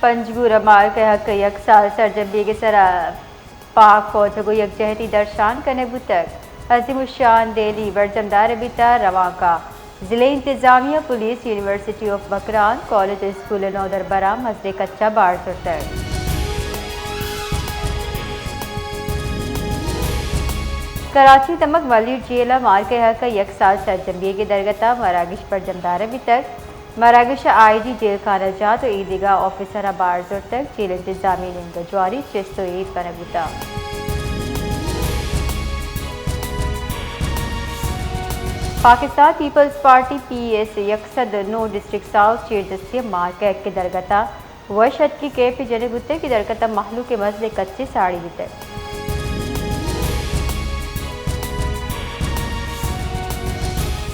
پنجگور ءَ مارک ءِ حق ءَ یک سال سرجم بیگ ءِ سرا پاک فوج ءَ گوں یکجہتی درشان کنگ بوتگ۔ عظیم الشان دہلی برجم دارگ بیتگ۔ روانک ءَ ضلعی انتظامیہ، پولیس، یونیورسٹی آف مکران، کالج ءُ اسکول ءِ نودربراں مزنیں کچ ءَ بار زرتگ۔ کراچی ءِ دمگ ملیر جیل ءَ مارک ءِ حق ءَ یک سال سرجم بیگ ءِ درگت ءَ مراگش برجم دارگ بیتگ۔ مراگش ءَ آئی جی جیل خانہ جات ءُ ایدگہ آفیسراں بار زرتگ۔ جیل انتظامیہ ءِ نیمگ ءَ جوانی چست ءُ ایر کنگ بوتگ۔ پاکستان پیپلز پارٹی، پی ایس، یک سد ءُ نو ڈسٹرکٹ ساؤتھ چیردستی ءَ مارک ءِ حق ءِ درگت ءَ وش اتکی کیمپے جنگ بوتگ کہ درگت ءَ مہلوک ءِ مزنیں کچے ساڑی بیتگ۔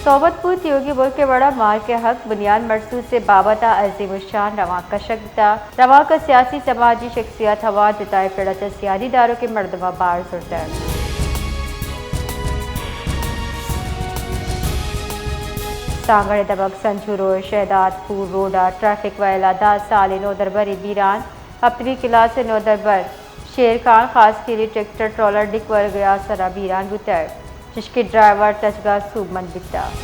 صحبت پور تیوگیں ملک ءِ وڑ ءَ مارک ءِ حق بنیاد مرسوس ءِ بابت ءَ عظیم الشان روانک کشگ بوتگ۔ روانک ءَ سیاسی سماجی شخصیت ہوار جتائیں پڑ ءَ چہ سیادی داروکیں مردماں بار زرتگ۔ سانگڑ ءِ دمگ سنجو روڈ شہداد پور روڈ ءَ ٹریفک ویل ءَ دہ سالیں نودربرے بیران۔ ہپتمی کلاس ءِ نودربر شیر خان خاصخیلی ٹریکٹر ٹرالر ڈیک ورگ ءِ سرا بیران بوتگ، چشکہ ڈرائیور تچگ ءَ سوبمند بیتگ۔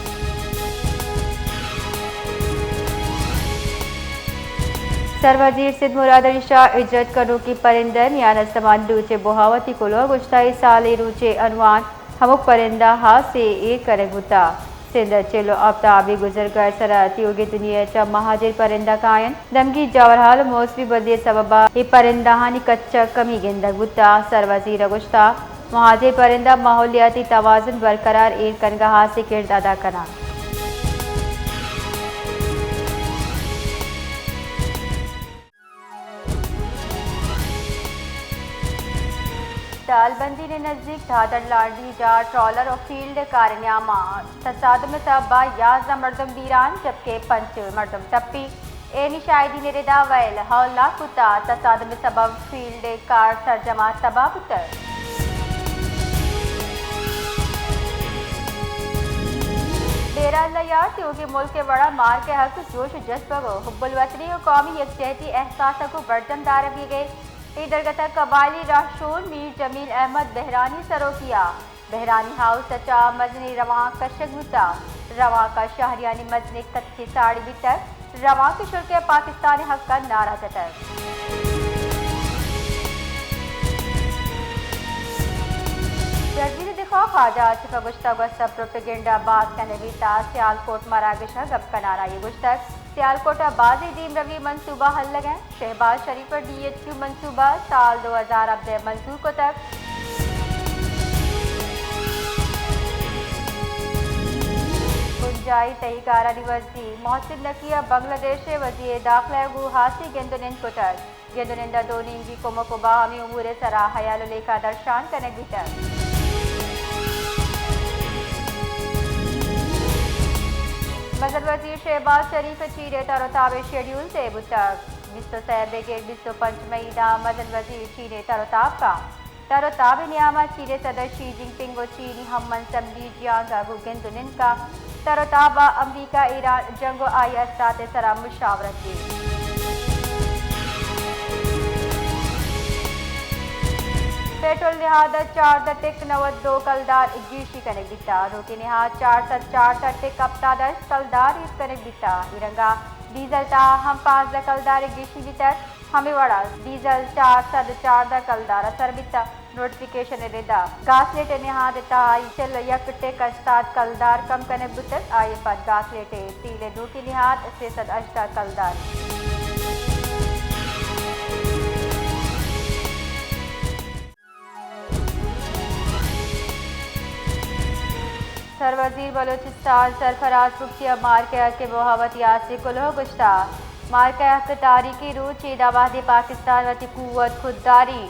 سر وزیر سندھ مراد علی شاہ ءَ ہجرت کنوکیں پرندہ میان آسمانی روچ ءِ بوہا وتی کلوہ گوشتگ، اے سال ءِ روچ ءِ عنوان ہمک پرندہ ہاسے ایر کنگ بوتگ۔ سندھ ءَ چل ءُ ہپت آبی گزرگاہ ءِ سرا تیوگیں دنیا ءَ چہ مہاجر پرندہ کاینت۔ دمگی جاورحال ءُ موسمی بدلی ءِ سبب ءَ اے پرندہانی کچ ءَ کمی گندگ بوتگ۔ سر وزیر ءَ گوشتگ، مہاجر پرندہ ماحولیاتی توازن برقرار ایر کنگ ءَ ہاسیں کرد ادا کناں۔ ڈالبندین ءِ نزیک دھادڑ لانڈی ءِ جاہ ٹرالر ءُ فیلڈ کار ءِ نیام ءَ تصادم ءِ سبب ءَ یازدہ مردم بیران، جبکہ پنچ مردم ٹپی۔ اینی شاہدین ءِ ردا ویل ہولناک بوتگ۔ تصادم ءِ سبب فیلڈ کار سرجم ءَ تباہ بوتگ۔ بیران ءِ یار تیوگیں ملک ءِ وڑ ءَ مارک ءِ حق جوش ءُ جذبگ ءُ حب الوطنی ءُ قومی یکجہتی احساس ءَ گوں برجم دارگ بیگ ءَ اے درگت ءَ قبائلی راہشون میر جمیل احمد بہرانی سروکی ءَ بہرانی ہاؤس ءَ چہ مزنیں روانک کشگ بوتگ۔ روانک ءَ شہریانی مزنیں کچے ساڑی بیتگ۔ روانک ءِ شلک ءَ پاکستان ءِ حق ءَ نعرہ جتگ۔ وزیر دفاع خواجہ آصف ءَ گوشتگ، گوست ءَ پروپیگنڈا باز کنگ بیتگ۔ سیالکوٹ ءَ مراگش ءَ گپ کنان ءَ آئی ءَ گوشتگ، سیالکوٹ ءَ بازیں دیمروی منصوبہ ہلگ ءَ انت۔ شہباز شریف ءَ ڈی ایچ کیو منصوبہ سال دو ہزار ہبدہ ءَ منظور کتگ۔ بنجاہی تہی کارانی وزیر محسن نقوی ءَ بنگلہ دیش ءِ وزیر داخلہ ءَ گوں ہاسیں گند ءُ نند کتگ۔ گند ءُ نند ءَ دو نیمگی کمک ءُ باہمی امور ءِ سرا ہیال ءُ لیکہ درشان کنگ بیتگ۔ مزن وزیر شہباز شریف ءِ چین ءِ تر ءُ تاب ءِ شیڈیول طے بوتگ۔ بیست ءُ سئے بگر بیست ءُ پنچ مئی ءَ مزن وزیر چین ءِ تر ءُ تاب کنت۔ تر ءُ تاب ءِ نیام ءَ چین ءِ صدر شی جن پنگ ءُ چینی ہم منصب لی جیانگ ءَ گوں گند ءُ نند کنت۔ تر ءُ تاب ءَ امریکہ ایران جنگ ءُ آئی ءِ اثرات ءِ سرا مشاورت بیت۔ پیٹرول نہاد ءَ چاردہ ٹک نود ءُ دو کلدار گیشی کنگ بیتگ۔ نوکیں نہاد چار سد چار ٹک ہپتاد ءُ ہشت کلدار ایش کنگ بیتگ۔ اے رنگ ءَ ڈیزل ءِ تہا ہم پانزدہ کلدار گیشی بیتگ۔ ہمے وڑ ءَ ڈیزل چار سد چاردہ کلدار ءَ سر بیتگ۔ نوٹیفکیشن ءِ ردا گاسلیٹ ءِ نہاد ءِ تہا چل ءُ یک ٹک ہشتاد کلدار کم کنگ بوتگ، آئی ءَ پد گاسلیٹ ءِ تیل ءِ نوکیں نہاد سئے سد ہژدہ کلدار انت۔ سروزیر بلوچستان سرفراز بگٹی ءَ مارک ءِ حق ءَ بوہا وتی ہاسیں کلوہ گوشتگ۔ مارک ءِ حق ءَ تاریخی روچ اے، داں وہدے پاکستان وتی قوت، خودداری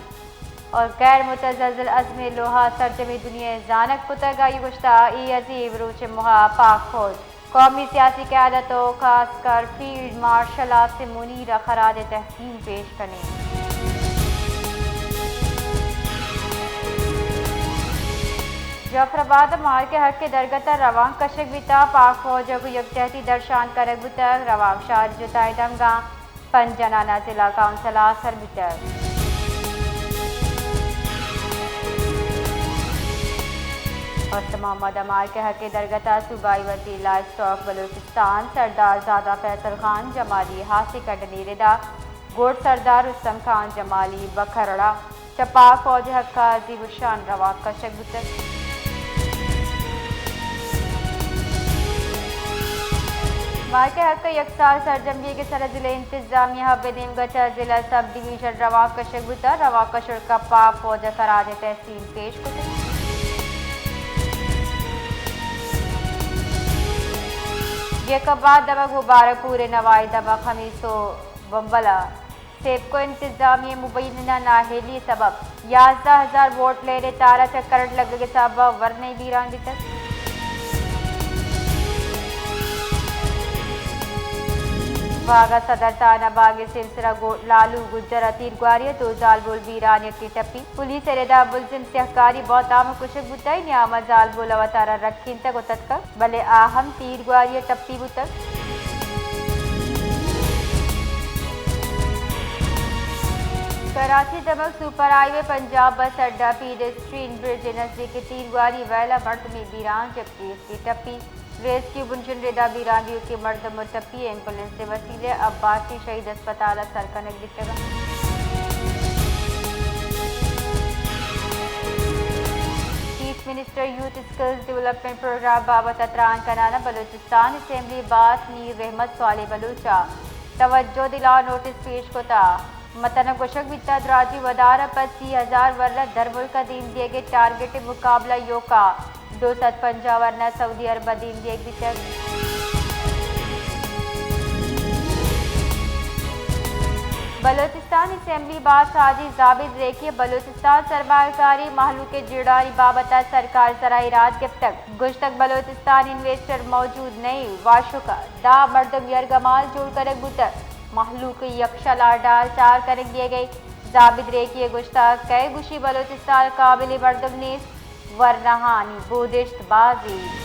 ءُ غیر متزلزل عزم ءِ لوہا سرجمیں دنیا ءَ زانگ کتگ۔ آئی ءَ گوشتگ، اے عظیم روچ ءِ موہ ءَ پاک فوج قومی سیاسی قیادت ءُ خاص کر فیلڈ مارشل عاصم منیر ءَ خراج تحسین پیش کنیں۔ جعفر آباد ءَ مارک ءِ حق ءَ درگت ءَ روانک کشگ بیتگ، پاک فوج ءَ گوں یکجہتی درشان کنگ بوتگ، روانک شہری جتائیں دمگاں پنچ جنان ءَ ضلع کونسل ءَ سر بوتگ۔ حسن محمد ءَ مارکہک ءِ درگت ءَ صوبائی وزیر لائیو اسٹاک بلوچستان سردار زادہ فیصل خان جمالی ہاسیں کڈنی ردا گوٹ سردار رستم خان جمالی بکھرڑا چہ پاک فوج ءِ ہک ءَ عظیم الشان رواک کشگ بوتگ۔ مارکہک ءِ یک سال سرجم بیگ ءِ سرا ضلع انتظامیہ ءَ بہ نیمگ ءَ چہ ضلع سب ڈویژن رواک کشگ بوتگ۔ رواک کشگ ءَ پاک فوج ءَ خراج تحسین پیش کتگ۔ جیکب آباد دمگ مبارک پور ءِ نوائی دمگ خمیس ءُ بمبل ءَ سیپکو انتظامیہ ءِ مبینہ نااہلی ءِ سبب یازدہ ہزار وولٹ لین ءِ تار ءَ چہ کرنٹ لگگ ءِ سبب ءَ ورنائی بیران بیتگ۔ واگہ صدر تھانہ باغ ءِ سیمسر ءَ گوں لالو گجر ءِ تیرگواری ءَ دو زالبول بیران، یکے ٹپی۔ پولیس ءِ ردا ملزم سیاہکاری بہتام ءَ کشگ بوتگ، ءُ نیام ءَ زالبول ءَ وتارا رکینتگ ءُ تتکگ، بلے آ ہم تیرگواری ءَ ٹپی بوتگ۔ کراچی دمگ سپر ہائی وے پنجاب بس اڈہ پیڈسٹرین برج ءِ نزیک تیرگواری ویل ءَ مردمے بیران جپتی، یکے ٹپی۔ ریسکیو بنشن ردا بیران دیوکیں مردم ءُ ٹپی ایمبولینس ءِ وسیلہ ءَ عباسی شہید ہسپتال ءَ سر کنگ بیتگ۔ Chief minister youth skills development programme بابت ءَ تران کنان ءَ بلوچستان اسمبلی باسک میر رحمت صالح بلوچ ءَ توجہ دلان نوٹس پیش کتگ۔ متن ءَ گوشگ بیتگ، دراجیں ودار ءَ پد سی ہزار ورنا درملک ءَ دیم دیگ ءِ ٹارگٹ ءِ مقابلہ ایوکا دو سد پنجاہ ورنا سعودی عرب ءَ دیم دیگ بیتگ۔ بلوچستان اسمبلی باسک حاجی زابد ریکی ءَ بلوچستان سرمایہ کاری مہلوک ءِ جیڑھانی بابت ءَ سرکار ءِ سرا ایراد گپتگ۔ گوشتگ، بلوچستان انویسٹر موجود نہ اِنت، واشک ءَ داں مردم یرگمال جوڑ کنگ بوتگ، مہلوک ءِ یکشل ءَ ڈال چار کنگ دیگ ءَ اِنت۔ زابد ریکی ءَ گوشتگ، کئے گوشی بلوچستان ءَ قابل مردم نیست، ورناہانی بودشت باز اِنت۔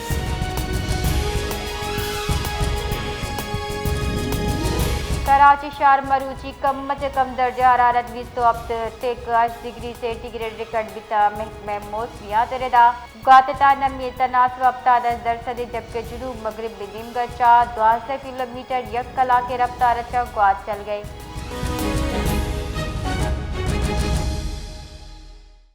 کراچی شہر ءَ مروچی کم ءَ چہ کم درجہ حرارت بیست ءُ ہپت ٹک ہشت ڈگری سینٹی گریڈ ریکارڈ بیتگ۔ محکمہ موسمیات ءِ ردا گوات ءِ تہا نمی ءِ تناسب ہپتاد ءُ ہشت درسد اِنت، جبکہ جنوب مغربی نیمگ ءَ چہ دوازدہ کلومیٹر یک کلاک ءِ رفتار ءَ چہ گوات چلگ ءَ اِنت۔